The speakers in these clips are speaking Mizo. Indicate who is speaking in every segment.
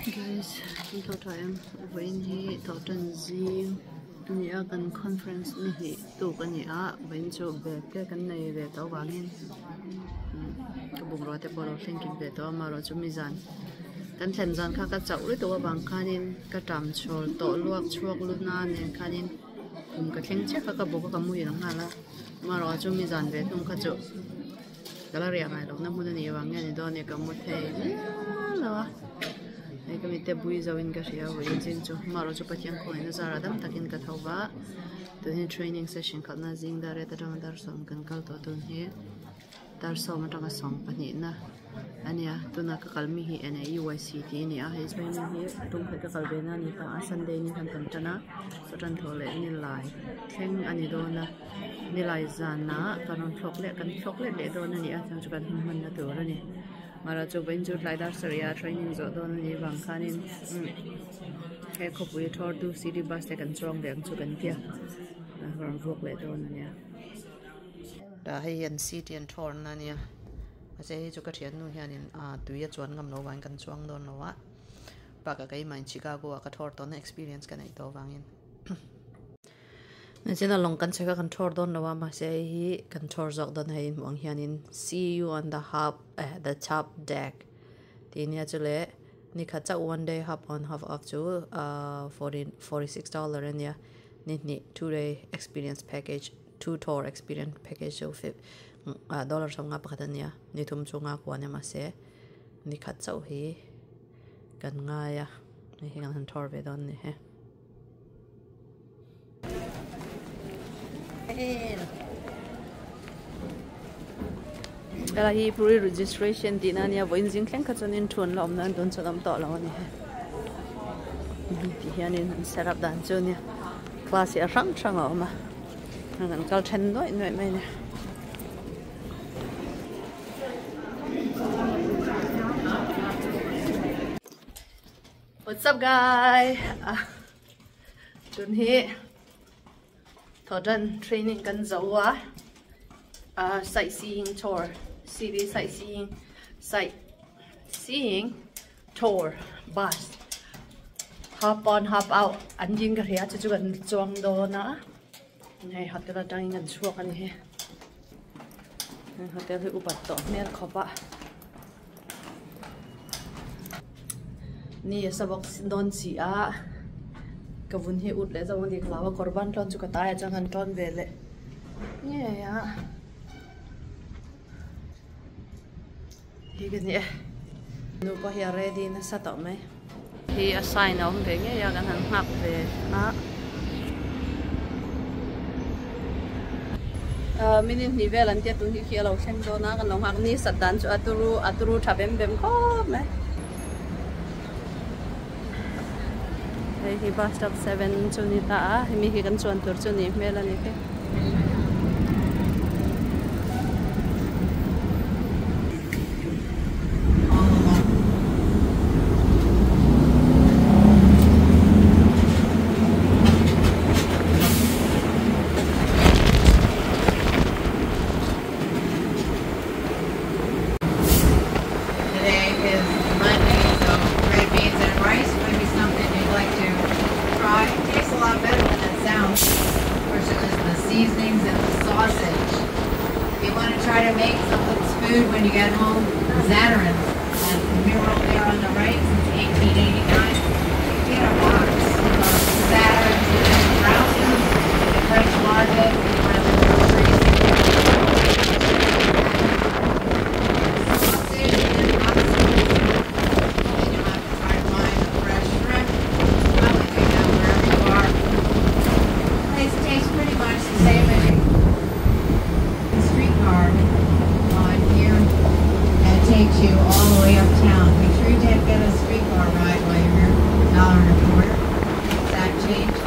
Speaker 1: Guys kan tho tha em vawiin hi thawhtan zing a ni a kan conference ni hnih tuk a ni a vawiin chu bag te kan nei ve tawh avangin ka bungrua te pawh a lo thleng kim ve tawh a amaherawhchu mi zan kan thlen zan kha ka chauh lutuk avang khanin ka ṭam chhawl tawh luak chhuak lu na nen khanin khum ka thleng chiah kha ka bawk a ka muhil nghal a amaherawhchu mi zan ve thung kha chu. Ka la riah ngai lohna hmun a nih vang nge ni dawn e ka mu thei mial lo a hei ka mite bui zo in ka hria vawiin zing chu amaherawh chu Pathian khawngaihna zarah dam takin ka tho va tun hi training session khalhna zing dar riat atanga dar sawm kan kal tawh tun hi dar sawm atanga sawm pahnihna a nia tuna ka kal mi hi N_A_U_Y_C tih a ni a hei training hi tum khat ka kal ve na a ni ta a sunday ni khan kan tan a sawtan tho leh nilai thleng a ni dawn a. Nilai zanah kan rawn thlawk leh kan thlawk let leh dawn a ni a chuan chu kan hun hmanna tur a ni mahla chu vawiin chu tlai dar sarih ah training zawh dawn a nih vang khanin he khawpui thawr tu city bus te kan chuang ve ang chu kan tia a rawn vuak leh dawn a nia. Tah hei hian city an thawr na a nia mahse hei chu ka thiannu hianin ah tui a chuan ngam loh vangin kan chuang dawn lo a bakah keimah in Chicago ah ka thawr tawhna experience ka neih tawh vangin. Nichina lawng kan chhek a kan thawr dawn lo a mahse hei hi kan thawr zawk dawn a hei hmuh ang hianin see you on the hub eh the top deck tih nia chu leh nikhat chauh one day hop on hop off chu ahh 46 dollar a nia ni hnih two day experience package two tour experience package chu ah dollar sawmnga pakhat a nia ni thum chunga kua nia mahse nikhat chauh hi kan ngai a hei hi kan han thawr ve dawn a ni he. Helai hi pre registration tihna ania vawiin zing thleng kha chuanin thu an la awm nan tun chuan awm tawh lo a ni ti hianin an set up dan chu ania class hi a hrang hrang a awm a an kal then nuaih nuaih mai a ni. What's up guys? Tun hi Thawhtan training kan zo a sightseeing tour city sightseeing sightseeing tour bus hop on hop out an ding ka hria chu chu kan chuang dawn a hei hotel atangin kan chhuak a ni hi hotel hi upat tawh hmel khawp a. Ni a sa bawk dawn si a ka vun hi ut leh zawng a ni ka hlau a kawr ban tlawn chu ka tai ah chuan kan tlawn ve leh ngei a hi ka ni e nu pawh hi a ready nasa tawh mai hi a sign a awm ve ngei a kan han nghak ve a. Minute hnih vel an tia tun hi khi a lo thleng dawn a kan lo nghak ni sat dan chu a turu a turu tha bem bem khawp mai. Hei hi bus stop 7 chu ni ta a hemi hi kan chuan tur chu ni hmel a ni khi.
Speaker 2: Today is Monday, so red beans and rice might be something you'd like to try. It tastes a lot better than it sounds. Of course, it's just the seasonings and the sausage. If you want to try to make some food when you get home, Zatarain's has the mural there on the right since 1889. You get a box of Zatarain's grouses at the French market in one of the groceries. Sausage and hot sauce. Then you'll have to try to find the fresh shrimp. Probably do that wherever you are. Place tastes pretty much the same as the streetcar on here and it takes you all the way uptown. Make sure you take get a streetcar ride while you're here. $1.25. That change.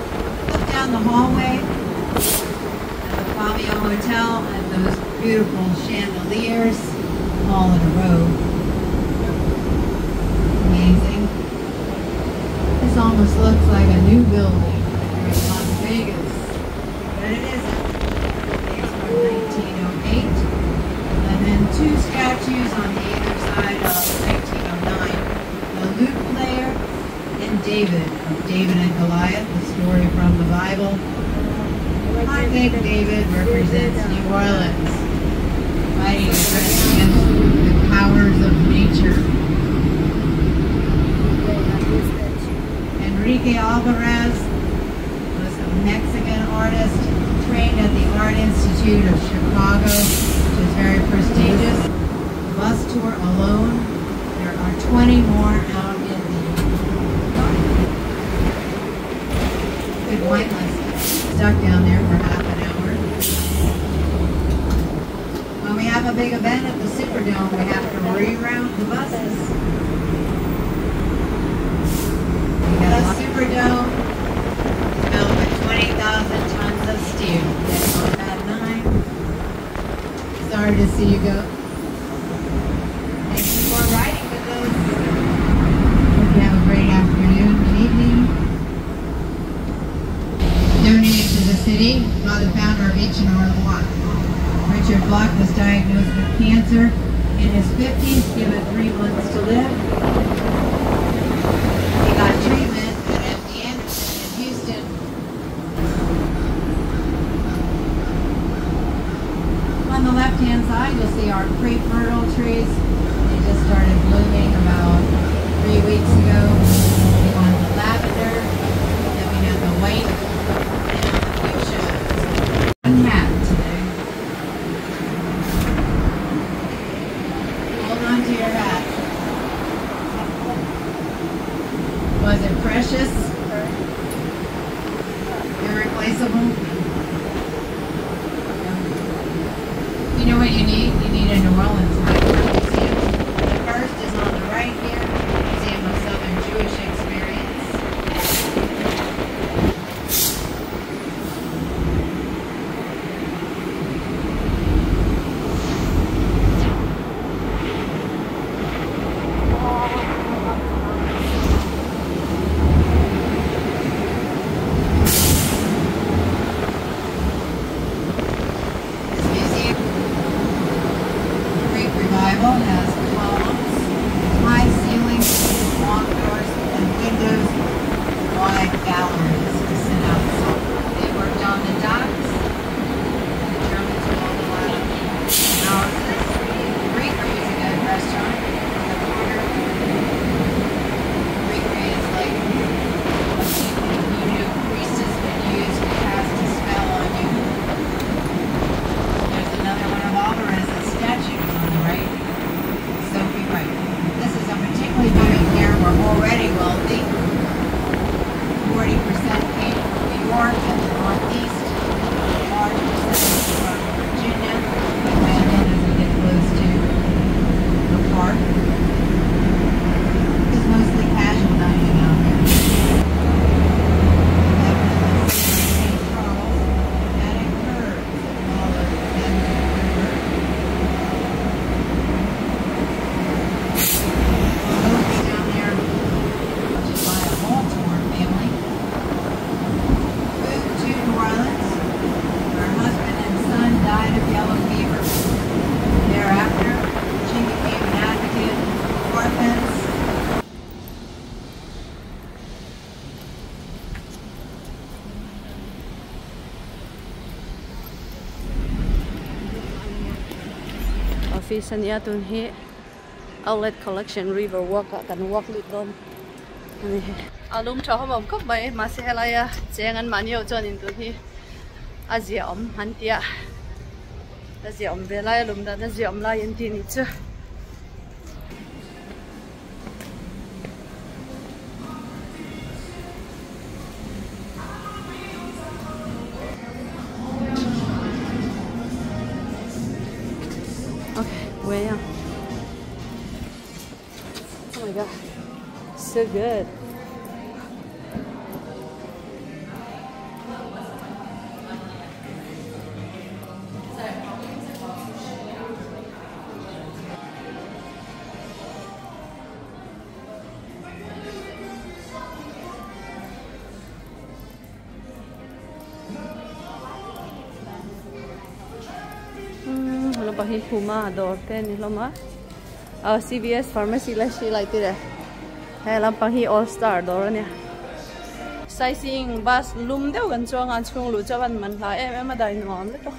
Speaker 2: Look down the hallway at the Fabio Hotel and those beautiful chandeliers all in a row. Amazing. This almost looks like a new building in Las Vegas, but it isn't. It's from 1908. And then two statues on either side of 1909. The lute player David of David and Goliath, the story from the Bible. I think David represents New Orleans, fighting against the powers of nature. Enrique Alvarez was a Mexican artist trained at the Art Institute of Chicago, which is very prestigious. Bus tour alone, there are 20 more out in the good pointless. Stuck down there for half an hour. When we have a big event at the Superdome, we have to reroute the buses. The Superdome is built with 20,000 tons of steel. At 9. Sorry to see you go. Thank you for riding with us. Hope you have a great afternoon and evening. Donated to the city by the founder of H&R Block. Richard Block was diagnosed with cancer in his 50s, given 3 months to live. He got treatment at MD Anderson in Houston. On the left-hand side, you'll see our crepe myrtle trees. They just started blooming about 3 weeks ago. We have the lavender, then we have the white, and the fuchsia. One hat today. Hold on to your hat. Was it precious? Irreplaceable? You know what you need? You need a New Orleans hat for museums. The first is on the right here, Museum of Southern Jewish Experience. This museum, Greek Revival, has columns, high ceilings, long doors and windows, wide galleries to sit outside. They worked on the docks. The Germans built a lot of houses. Greekery is a good restaurant on the corner. Greekery is like what the voodoo priestess would use to cast a spell on you. There's another one of Alvarez's statues on the right, Sophie Wright. This is a particularly coming here were already wealthy. 40% came from New York and the Northeast, a large percentage from Virginia. I imagine as we get close to the park. It's mostly casual dining out here. Definitely St. Charles, added curves that follow the bend of the river. Boats down there, which is by a Baltimore family. Moved to New Orleans. Her husband and son died of yellow fever. Thereafter, she became an advocate for orphans.
Speaker 1: Office ania tun hi Outlet Collection River Walk a kan walk lut dawn ani alum tha hom awm khawp mai mahse helaia cheng an mahni ho chuan in tun hi a zia awm an tia a zia awm ve lai a lum dan a zia awm lai an tih ni chu. Okay, where? Oh my god, so good. Lam pang hi Puma dawr te ni hlawm a CVS pharmacy la hri lai te le He lampang hi all star dawr a nia. Sightseeing bus lum deuh kan chuang a, a chhung luh chuan an man hla em em a dai nuam lutuk.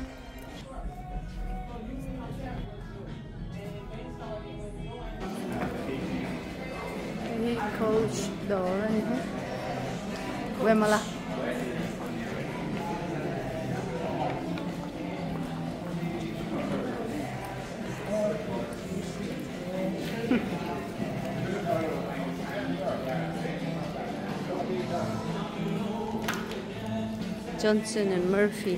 Speaker 1: Hei hi coach dawr a ni hi. Wemala. Johnson and Murphy.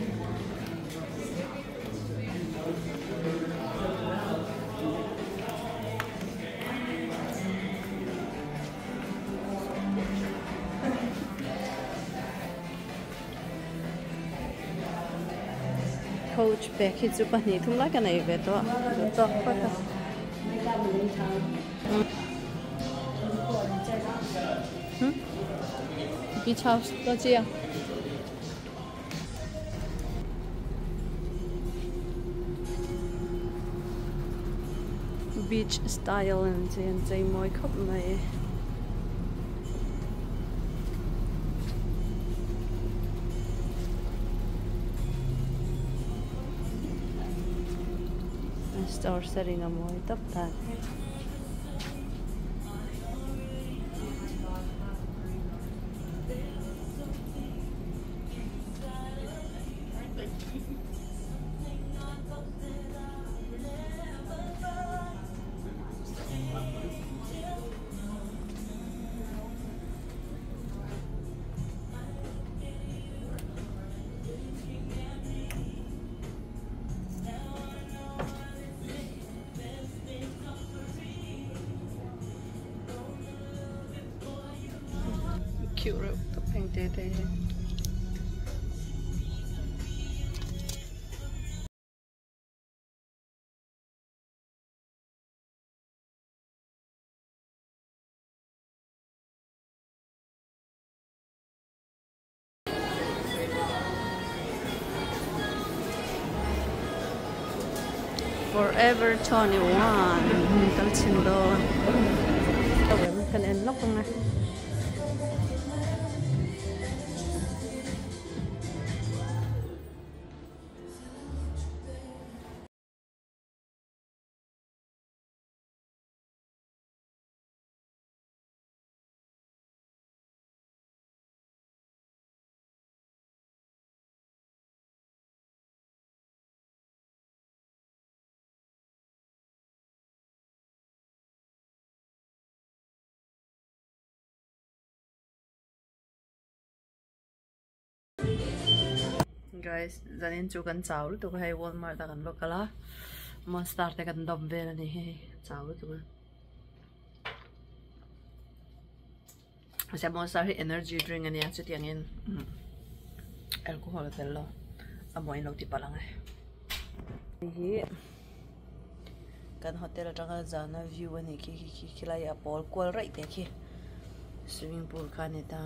Speaker 1: Coach bag hi chu pahnih thum lai ka nei ve tawh a duh tawk phawt a. Beach house to chi a. Beach style an chei an chei mawi khawp mai. Store setting a mawi tawp dan. Cute reuh tawp heng te te hi. Forever 21 kal chhin dawn kan en lawk ang e. Guys, zanin chu kan chau lutuk a hei Walmart ah kan va kal a Monster te kan dawm vel a ni hei chau lutuk a. Mahse Monster hi energy drink a nia chutiangin alcohol a tel lo a mawi lo ti palh ang e. Hei hi kan hotel atanga zana view a nih khi khi khi khilai a pawl kual raih te khi swimming pool kha a ni ta.